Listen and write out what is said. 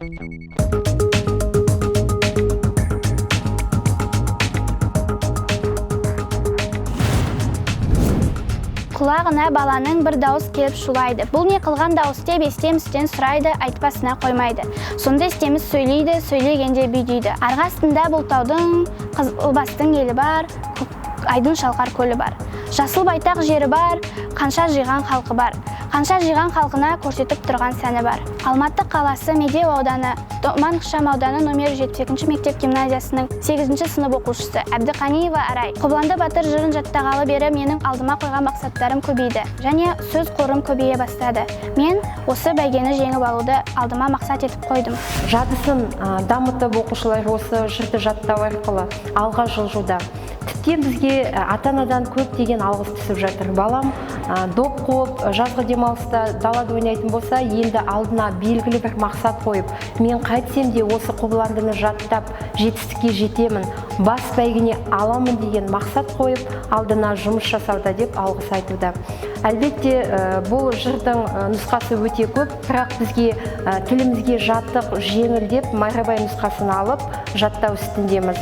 Құлағына баланың бір дауыс келіп шулайды. Бұл не қылған дауыс деп Естемістен сұрайды, айтпасына қоймайды. Сонда Естеміс сөйлейді, сөйлегенде бүй дейді: «Арғы астында бұл таудың Қызылбастың елі бар, айдын шалқар көлі бар, жасыл байтақ жері бар, қанша жиған халқы бар, қанша жиған халқына көрсетіп тұрған сәні бар». Алматы қаласы, Медеу ауданы, Думан ықшам ауданы, номер 72 мектеп гимназиясының 8 сынып оқушысы Әбдіқаниева Арай. Қобыланды батыр жырын жаттағалы бері менің алдыма қойған мақсаттарым көбейді және сөз қорым көбейе бастады. Мен осы бәйгені жеңіп алуды алдыма мақсат етіп қойдым. Жадысын дамытып, оқушылар осы жырды жаттау арқылы алға жылжуда. Тіптен бізге ата анадан көптеген алғыс түсіп жатыр. Балам доп қуып, жазғы демалыста далада ойнайтын болса, енді алдына белгілі бір мақсат қойып, мен қайтсем де осы Қобыландыны жаттап жетістікке жетемін, бас бәйгене аламын деген мақсат қойып, алдына жұмыс жасауда деп алғыс айтуда. Әлбетте, бұл жырдың нұсқасы өте көп, бірақ бізге тілімізге жаттық, жеңіл деп Майрабай нұсқасын алып жаттау үстіндеміз.